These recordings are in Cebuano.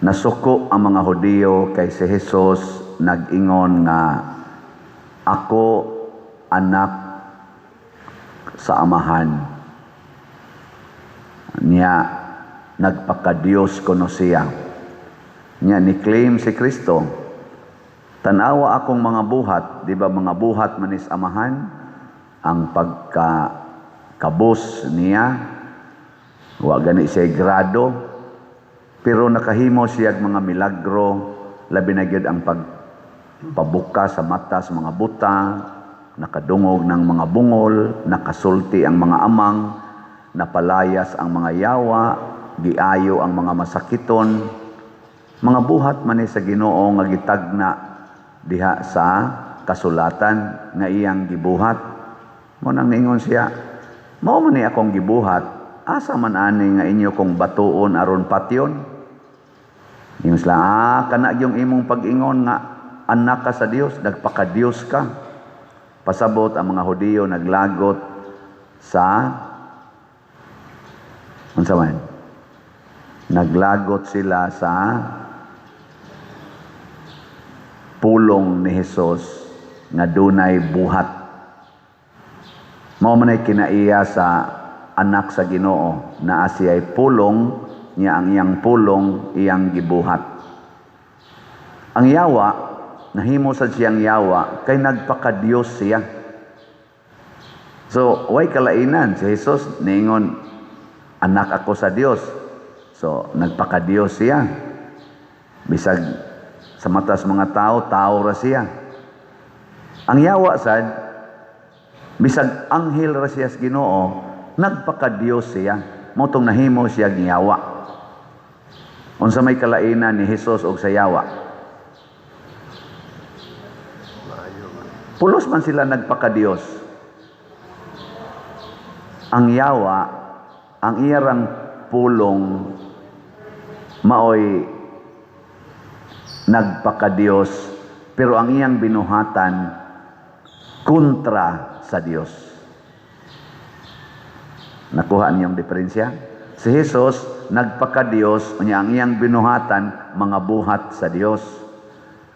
Nasuko ang mga Hudiyo kay si Jesus nag-ingon nga ako anak sa Amahan. Niya nagpakadiyos kuno siya. Niya ni-claim si Kristo, "Tanawa akong mga buhat." Di ba mga buhat manis Amahan? Ang pagka kabus niya, wa gani siya grado, pero nakahimo siya mga milagro, labi na gyud ang pagpabuka sa mata sa mga buta, nakadungog ng mga bungol, nakasulti ang mga amang, napalayas ang mga yawa, giayo ang mga masakiton. Mga buhat man ni sa Ginoo nga gitagna diha sa kasulatan nga iyang gibuhat. Mao nang niingon siya, "Mao man ni akong gibuhat, asa man ani nga inyo kong batuon aron patyon?" Ingon sila, "Ah, kana yung imong pag-ingon nga anak ka sa Dios, nagpakadiyos ka." Pasabot ang mga Hudiyo naglagot sa unsa man? Naglagot sila sa pulong ni Jesus nga dunay buhat. Mao man ay kinaiya sa anak sa Ginoo, naa siya'y pulong niya, ang iyang pulong iyang gibuhat. Ang yawa, nahimo sad siyang yawa kay nagpakadiyos siya. So, way kalainan si Jesus niingon, "Anak ako sa Dios." So, nagpakadiyos siya. Bisag sa matas mga tao, tao ra siya. Ang yawa sad, bisag anghel ra siya sa Ginoo, nagpakadiyos siya. Mao tong nahimo siya yawa. Unsa may kalainan ni Jesus og sa yawa? Maayo man. Pulos man sila nagpakadiyos. Ang yawa, ang iyarang pulong maoy nagpakadiyos, pero ang iyang binuhatan kontra sa Dios. Nakuha niyong diferensya? Si Jesus nagpakadiyos, unya ang iyang binuhatan mga buhat sa Dios.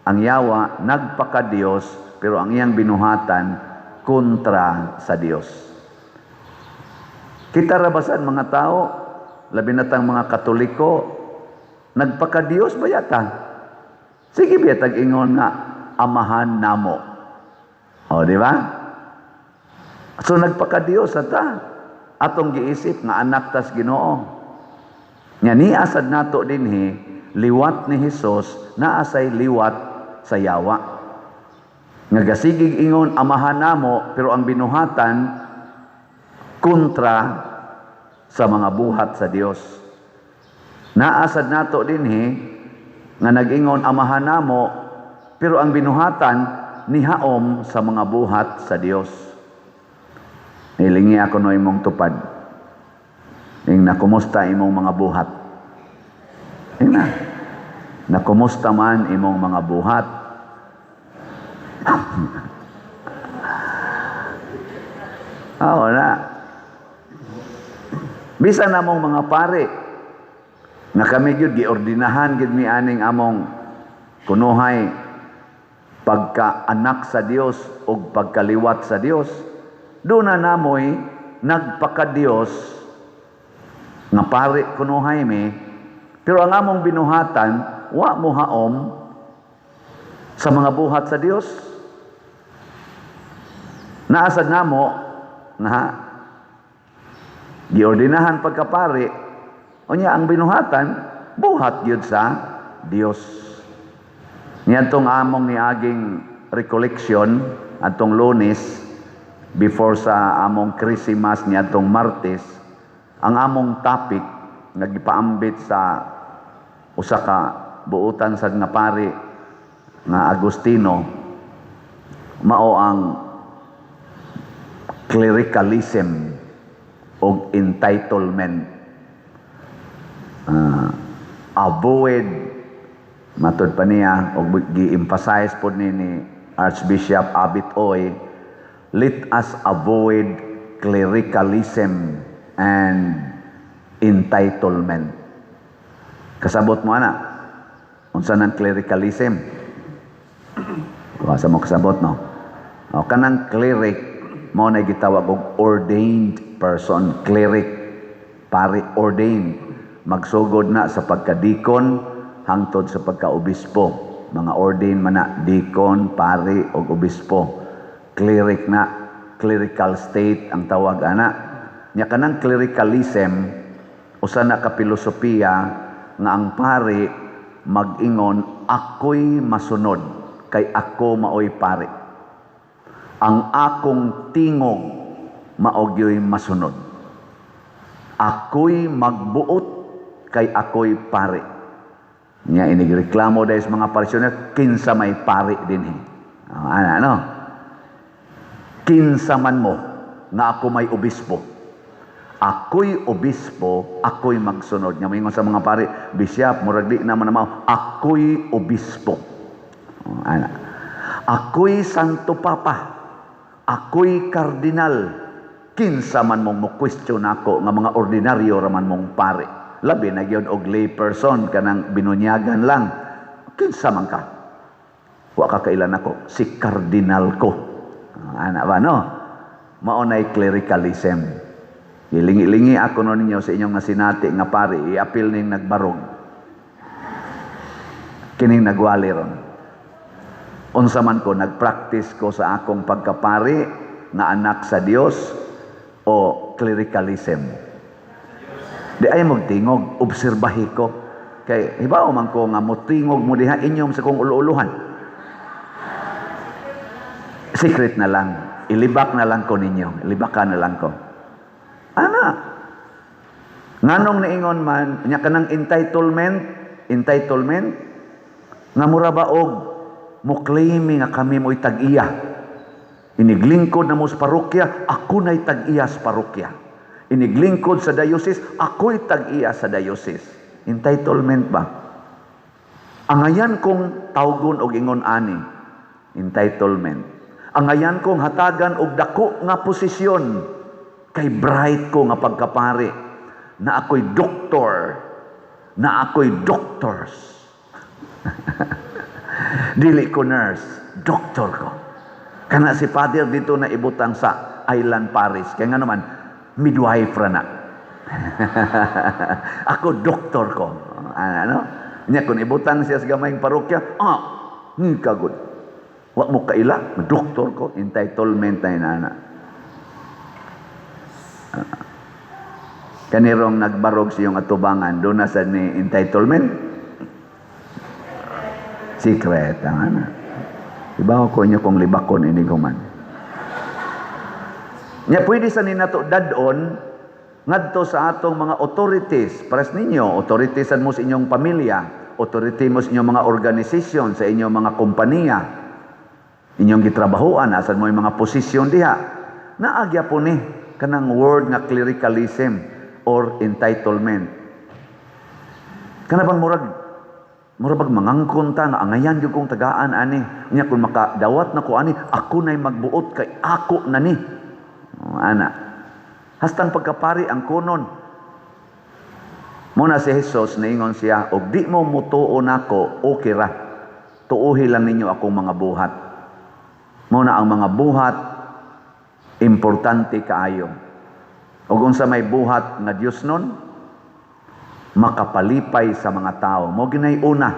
Ang yawa nagpakadiyos, pero ang iyang binuhatan kontra sa Dios. Kita ra basan mga tao, labi na tang mga Katoliko, nagpakadiyos ba yata? Sige ba tag ingon nga Amahan namo? O, di ba? So nagpakadiyos ta. Atong giisip nga anak tas Ginoo. Nya niasad nato dinhi liwat ni Hesus, naa say liwat sa yawa. Nga gasigig ingon Amahan namo, pero ang binuhatan kontra sa mga buhat sa Dios. Naasad nato dinhi nga nag-ingon Amahan namo, pero ang binuhatan nihaom sa mga buhat sa Dios. Hilingi ako no imong tupad. Ing na kumusta imong mga buhat? Ing na. Nakumusta man imong mga buhat? Oo na. Bisan namong mga pare nga kami gyud giordinahan gyud mi aning among kunuhay pagka anak sa Dios ug pagkaliwat sa Dios, doon na namoy nagpakadiyos nga pare kunuhay mi, pero ang among binuhatan wa mo haom sa mga buhat sa Dios. Naasad namo nga giordinahan pagkapari, unya ang binuhatan buhat gyud sa Dios. Niadtong among niaging recollection atong Lunes before sa among Christmas niadtong Martes, ang among topic nga gipaambit sa usa ka buotan sad nga pari nga Agustino mao ang clericalism og entitlement. Avoid, matud pa niya og gi-emphasize pod ni Archbishop Abit Oy, let us avoid clericalism and entitlement. Kasabot mo ana? Unsa nang clericalism? Wa sa mo kasabot, no? O, kanang cleric mao na gitawag og ordained person, cleric, pari, ordained. Magsugod na sa pagkadikon hangtod sa pagkaobispo. Mga ordained man na, deacon, pari og obispo. Cleric na, clerical state ang tawag ana. Nya kanang clericalism, usa na ka pilosopiya nga ang pari mag-ingon, "Ako'y masunod kay ako maoy pari. Ang akong tingog mao gyoy masunod. Ako'y magbuot kay ako'y pari." Nya inigreklamo dahil sa mga parisyoner, "Kinsa may pari dinhi?" Oh, ana, no? "Kinsa man mo nga ako may obispo. Ako'y obispo, ako'y magsunod." Nga moingon sa mga pari, "Bishop, murag di naman na." "Ako'y obispo." Oh, ana. "Ako'y Santo Papa. Ako'y kardinal. Kinsa man mong mo question ako nga mga ordinaryo raman mong pare." Labi na gyud og lay person, kanang binunyagan lang. "Kinsa man ka? Wa ka kaila nako, si kardinal ko." Ah, ana ba, no? Mao nay clericalism. Gilingi-lingi ako no ninyo sa inyong nasinati nga pari, iapil ning nagbarog. Kining nagwali ron. Unsa man ko, nagpractice ko sa akong pagkapari nga anak sa Dios o clericalism? Di ay magtingog, obserbahi ko. Kay hibaw man ko nga motingog mo diha inyong sa kong ulo-uluhan. Secret na lang. Ilibak na lang ko ninyo. Ilibakan na lang ko. Ana. Nganong niingon man, nya kanang entitlement, entitlement, nga mura ba og mo claim nga kami mo'y tag-iya. Iniglingkod na mo sa parokya, ako na'y tag-iya sa parokya. Iniglingkod sa diocese, ako'y tag-iya sa diocese. Entitlement ba? Angayan kong tawgon og ingon ani, entitlement. Angayan kong hatagan og dako nga posisyon kay bright ko nga pagkapari, na ako'y doktor, na ako'y doctors. Dili ko nurse, doktor ko. Kana si Father dito na ibutang sa Island Parish. Kaya nga naman, midwife ra na. Ako, doktor ko. Ano? Nya kung ibutang siya sa gamayng parokya, ah, ni kagod. Wa mo kaila, doktor ko, entitlement na inana. Kanirong nagbarog sa iyong atubangan, doon na sa ni entitlement. Secret ang ana. Ibaw ko inyo kung libakon ini human. Nya pwede sa ninato dadon ngadto sa atong mga authorities. Pares ninyo, authorities mo sa inyong pamilya, authority mo sa inyong mga organisasyon, sa inyong mga kompanya, inyong gitrabahoan, asan mo yung mga posisyon diha. Naagya po ni kanang word nga clericalism or entitlement. Kana bang murag bag mangangkon ta nga angayan gyud kong tagaan ani. Nya kung makadawat na ko ani, ako na'y magbuot kay ako na ni. Oh, ana. Hastang pagkapari ang kunon. Muna si Jesus, niingon siya, "Og di mo mutuo nako, okay ra. Tuuhi lang ninyo akong mga buhat." Muna ang mga buhat importante kaayo. Ug unsa may buhat nga Dios nun? Makapalipay sa mga tao. Mo ginay una.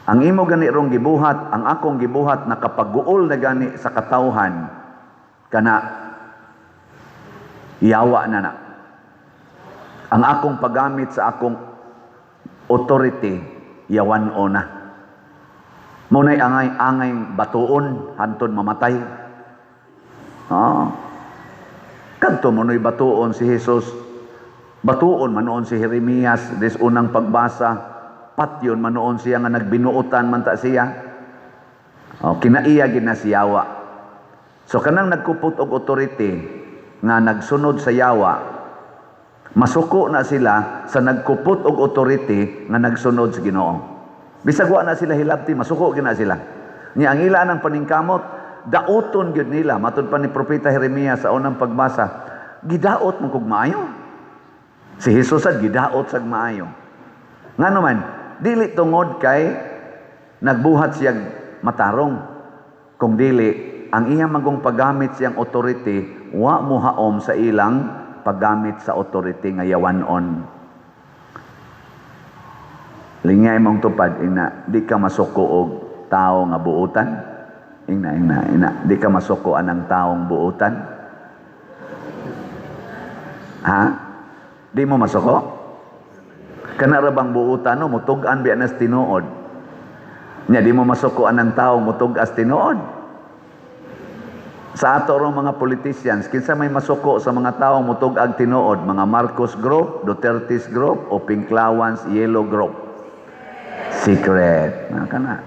Ang imo gani rong gibuhat, ang akong gibuhat nakapaguol na gani sa katawhan kana, yawa na na. Ang akong paggamit sa akong authority, yawan o na. Muna'y angay-angay batuon, hantod mamatay. Ah. Kadto mo no'y batuon si Jesus. Batuon manoon si Jeremias des unang pagbasa. Patyon manoon siya nga nagbinuotan man ta siya. Oh, kinaiya gid na si yawa. So kanang nagkupot og authority nga nagsunod sa yawa, masuko na sila sa nagkupot og authority nga nagsunod sa Ginoo. Bisag wa na sila hilabti, masuko gid na sila. Nya ang ila ng paningkamot, daoton gyud nila matud pa ni propeta Jeremias sa unang pagbasa, gidaot mo kog maayo. Si Jesus sad gidaot sag maayo. Ngano man, Dili tungod kay nagbuhat siya matarong. Kung dili, ang iyang magong paggamit siyang authority, wa mohaom sa ilang paggamit sa authority nga yawanon. Lingay mong tupad, ina, di ka masuko og tao nga buutan. Ingna, ingna, ina, di ka masuko anang taong buutan. Ha? Di mo masuko? Kana ra bang buutan no, mutug-an biya nas tinuod. Nya di mo masuko anang taong mutug-as tinuod. Sa ato rong mga politicians, kinsa may masuko sa mga taong mutug-ag tinuod, mga Marcos Group, Duterte's Group, o Pinklawans Yellow Group? Secret. Na kana.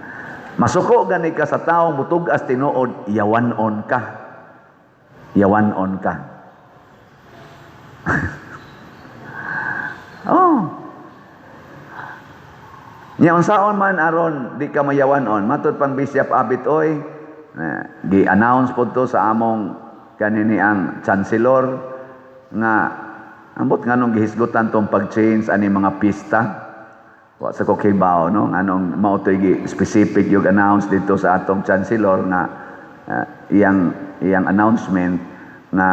Masuko gani ka sa taong mutug-as tinuod, yawanon ka. Yawanon ka. Oh. Nya unsaon man aron di ka mayawanon, matud pang Bishop Abit oy, gi-announce po to sa among kanini ang chancellor nga ambot nganong gihisgutan tong pag-change ani mga pista. Wa sa ko kibaw no anong mao to'y gi specific yung announce dito sa atong chancellor nga iyang iyang announcement nga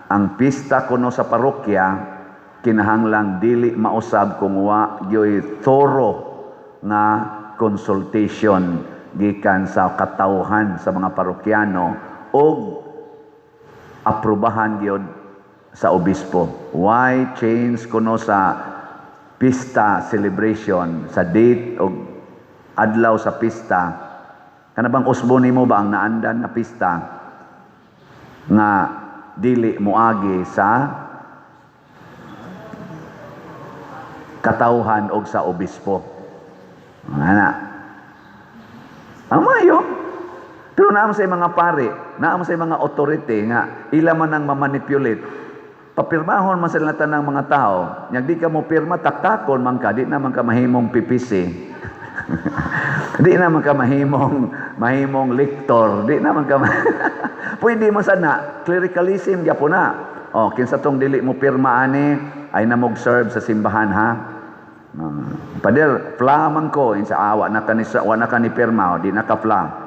ang pista kuno sa parokya kinahanglang dili mausab kung wa gyoy thorough nga consultation gikan sa katawhan sa mga parokyano og aprobahan gyud sa obispo. Why change kuno sa pista celebration sa date og adlaw sa pista? Kana bang usbo nimo ba ang naandan nga pista nga dili moagi sa katawhan og sa obispo? Ana. Ang mayo. Pero naam sa mga pare, naam sa mga authority nga ila man ang mamanipulate. Papirmahon man sila tanang mga tao. Nyag di ka mo pirma, taktakon man ka, di naman ka mahimong PPC. Di naman ka mahimong mahimong lector, di naman ka pwede mo sana clericalism gyapon na. Oh, kinsa tong dili mo pirma ani ay na mo serve sa simbahan ha. Pader, fla man ko insa awa na kani wa na ka ni pirma, oh, di na ka fla.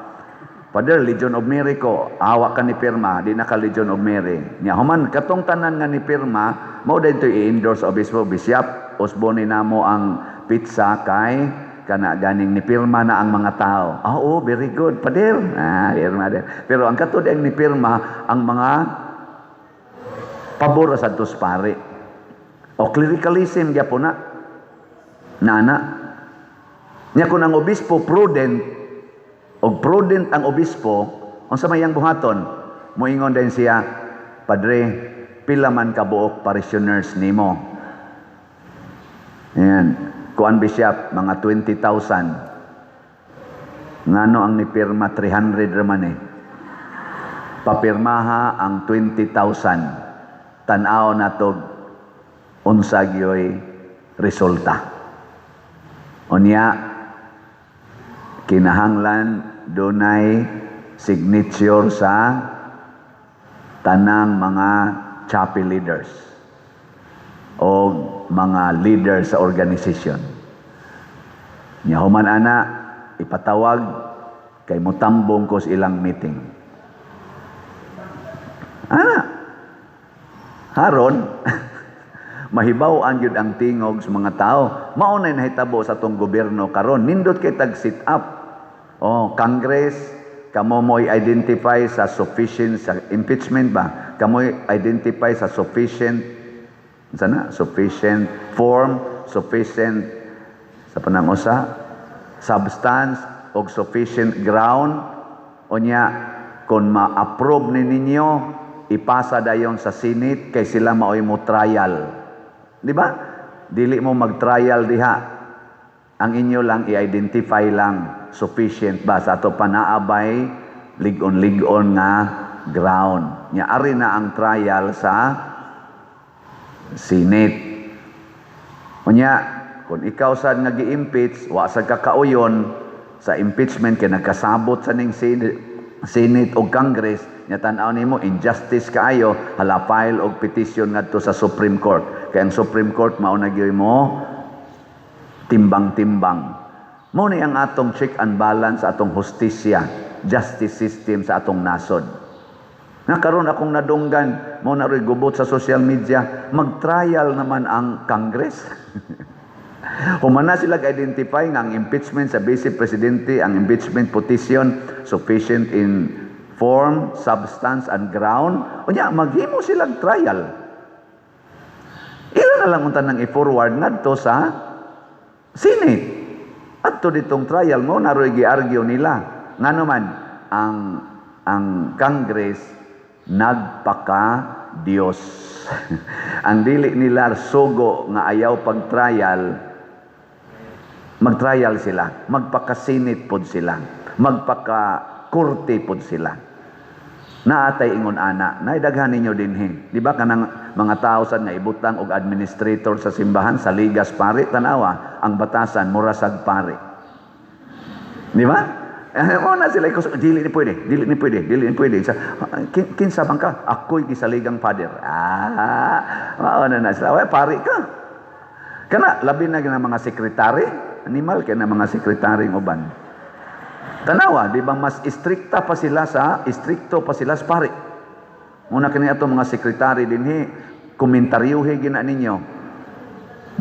Pader, Legion of Mary ko, awa ka ni pirma, di na ka Legion of Mary. Nya human katong tanan nga ni pirma, mao daytoy i-endorse obispo, bishop, usbo ni namo ang pizza kay kana ganing ni pirma na ang mga tao. Ah, oh, very good, pader. Ah, pirma din. Pero ang katod ang ni pirma ang mga pabor sa dos pare. O clericalism gyapon na. Nana. Nya kung ang obispo prudent og prudent ang obispo, unsa may iyang buhaton? Moingon din siya, "Padre, pila man ka buok parishioners nimo?" Ayan. Kuan bishop, mga 20,000. Ngano ang nipirma 300 raman eh. Papirmaha ang 20,000. Tan-aw nato unsa gyoy resulta. Unya kinahanglan dunay signature sa tanang mga chapel leaders o mga leader sa organization. Nya human ana ipatawag kay mutambong ko sa ilang meeting. Ana. Haron mahibaw-an gyud ang tingog sa mga tao. Mao na nahitabo sa atong gobyerno karon. Nindot kay tag sit up. Oh, Congress, kamo mo identify sa sufficient sa impeachment ba? Kamo identify sa sufficient sana, sufficient form, sufficient sa panangusa, substance og sufficient ground. Unya kung ma-approve ni ninyo, ipasa dayon sa Senate kay sila maoy mo trial. Di ba? Dili mo mag-trial diha. Ang inyo lang i-identify lang sufficient ba sa ato panaabay lig-on-lig-on nga ground. Nya ari na ang trial sa Senate. Unya, kung ikaw sad nga gi-impeach, wa sad ka kauyon sa impeachment kay nagkasabot sa ning Senate o Congress, nya tan-aw nimo injustice kaayo, hala file og petition ngadto sa Supreme Court. Kay ang Supreme Court mao na gyud mo Timbang-timbang. Mao ni ang atong check and balance, atong hustisya, justice system sa atong nasod. Nga karon akong nadunggan, mao na ro'y gubot sa social media, mag-trial naman ang Congress. Humana sila identify nga ang impeachment sa Vice Presidente, ang impeachment petition sufficient in form, substance, and ground. Unya, maghimo silang trial. Ila na lang unta nang i-forward ngadto sa Senate. Adto ditong trial mo naroy gi-argue nila. Ngano man ang Congress nagpaka Dios. Ang dili nila sugo nga ayaw pag-trial, mag-trial sila, magpaka-Senate pod sila, magpaka-korte pod sila. Naatay ingon ana, naidaghan ninyo dinhi. Di ba kanang mga tao sad nga ibutang og administrator sa simbahan sa ligas pari, tanawa ang batasan mura sag pari. Di ba? Eh, mo na sila ikos, dili ni pwede, dili ni pwede, dili ni pwede. Sa, kinsa bang ka? Ako'y gisaligang father. Ah, mao na na sila. Way, pari ka. Kana labi na nga mga sekretary, animal kay na mga sekretary uban. Tanawa, di ba mas istrikta pa sila sa istrikto pa sila sa pari. Muna kini ato mga sekretary dinhi, komentaryuhi gina ninyo.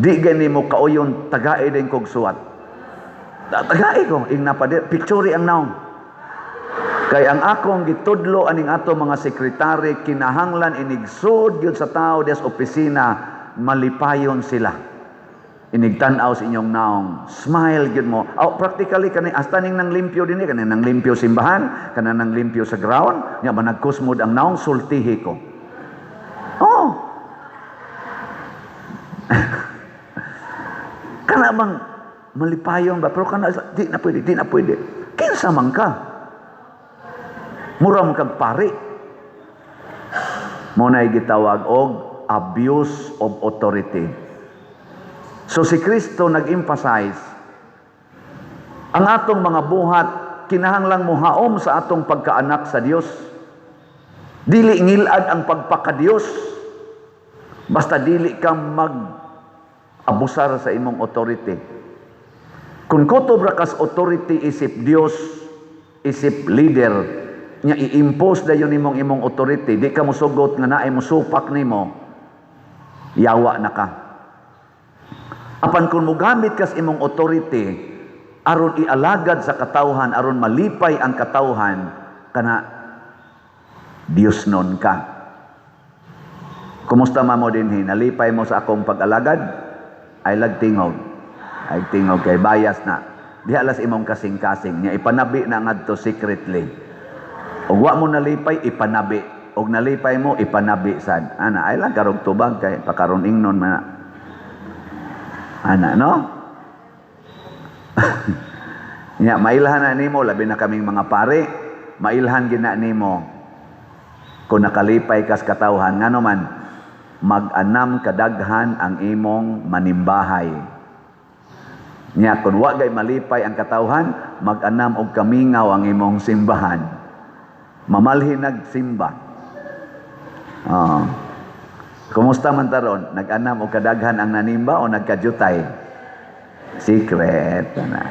Di gani mo kauyon tagae din kog suwat. Tagae ko ing napadir, picture ang naong. Kay ang akong gitudlo aning ato mga sekretary, kinahanglan inigsud gyud sa tao des opisina, malipayon sila. Inigtan-aw sa inyong naong, smile gyud mo. Oh, practically kani hasta ning nang limpyo dinhi, kani nang limpyo simbahan, kana nang limpyo sa ground, nya managkusmod ang naong, sultihi ko. Oh. Kana bang malipayon ba, pero kana di na pwede, di na pwede. Kinsa man ka? Mura man kag pari. Mo na gitawag og abuse of authority. So si Kristo nag-emphasize ang atong mga buhat kinahanglang mohaom sa atong pagkaanak sa Dios. Dili ngilad ang pagpakadiyos. Basta dili ka mag abusar sa imong authority. Kung kutob ra kas authority isip Dios, isip leader, nya i-impose dayon nimong imong authority, di ka mosugot nga naay mosupak nimo, yawa na ka. Apan kung mogamit kas imong authority aron ialagad sa katawhan, aron malipay ang katawhan, kana Dios nun ka. Kumusta man mo dinhi? Nalipay mo sa akong pag-alagad? Ay lagtingog. Ay tingog kay bias na. Diha las imong kasing-kasing nya ipanabi na ngadto secretly. Ug wa mo nalipay, ipanabi. Og nalipay mo, ipanabi sad. Ana, ay lang karog tubag kay pakaron ingnon man na. Ana, no? Nya mailhan na nimo, labi na kaming mga pare, mailhan gina nimo kung nakalipay kas katawhan, ngano man mag-anam kadaghan ang imong manimbahay. Nya kung wa gay malipay ang katawhan, mag-anam og kamingaw ang imong simbahan. Mamalhin nagsimba. Oh. Kumusta man taron? Nag-anam og kadaghan ang nanimba o nagkajutay? Secret. Ana.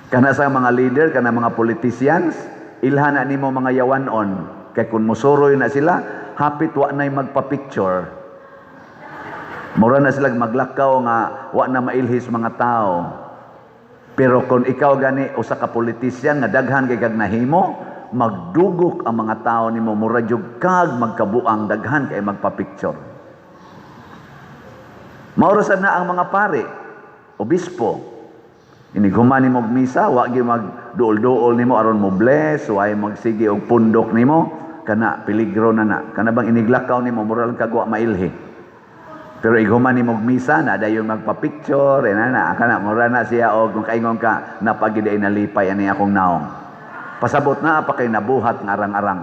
Kana sa mga leader, kana mga politicians, ilhan na nimo mga yawanon. Kay kung musuroy na sila, hapit wa na'y magpa-picture. Mura na sila maglakaw nga wa na mailhis mga tao. Pero kung ikaw gani usa ka politician nga daghan kay kag nahimo, magdugok ang mga tao nimo, mura jud kag magkabuang, daghan kay magpa-picture. Maura sad na ang mga pare, obispo. Inighuman nimo og misa, wa gyud magduol-duol nimo aron mo bless, way magsige og pundok nimo, kana peligro na na. Kana bang iniglakaw nimo mura lang kag wa mailhi. Pero ighuman nimo og misa na dayon magpa-picture, eh, na na kana mura na siya og kung kaingon ka napagiday nalipay ani akong naong. Pasabot na pa kay nabuhat nga arang-arang.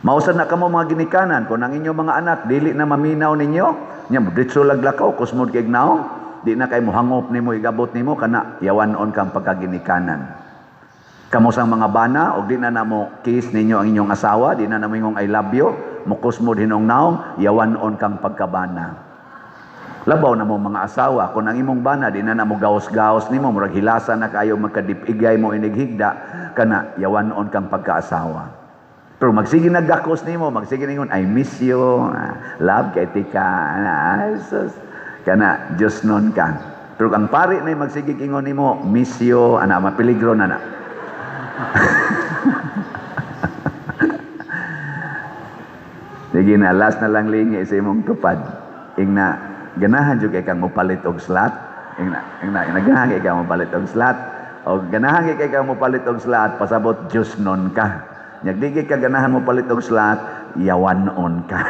Mausad na kamo mga ginikanan, kung ang inyong mga anak dili na maminaw ninyo, nya diretso laglakaw kusmod kay naong, di na kay mohangop nimo igabot nimo, kana yawan-on kang pagkaginikanan. Kamo sang mga bana og di na namo kiss ninyo ang inyong asawa, di na namo ingong "I love you," mokusmod hinong naong, yawan-on kang pagkabana. Labaw na mo mga asawa, kung ang imong bana di na na mo gawas-gawas nimo, murag hilasa na kayo, magkadipigay mo inighigda, kana yawanon kang pagkaasawa. Pero magsige nagakos nimo, magsige ningon, "I miss you, ah, love kay tika," ah, sus. Kana Diyos nun ka. Pero ang pari na magsige ingon nimo, "Miss you," ana mapeligro na na. Sige na, last na lang lingi sa imong tupad. Ingna, ganahan jud kay kang mopalit og slot. Ingna, ingna, ingna, ganahan kay kang mopalit og slot. O ganahan kay kang mopalit og slot, pasabot Diyos nun ka. Nya di ka ganahan mo palit og slot, yawan-on ka.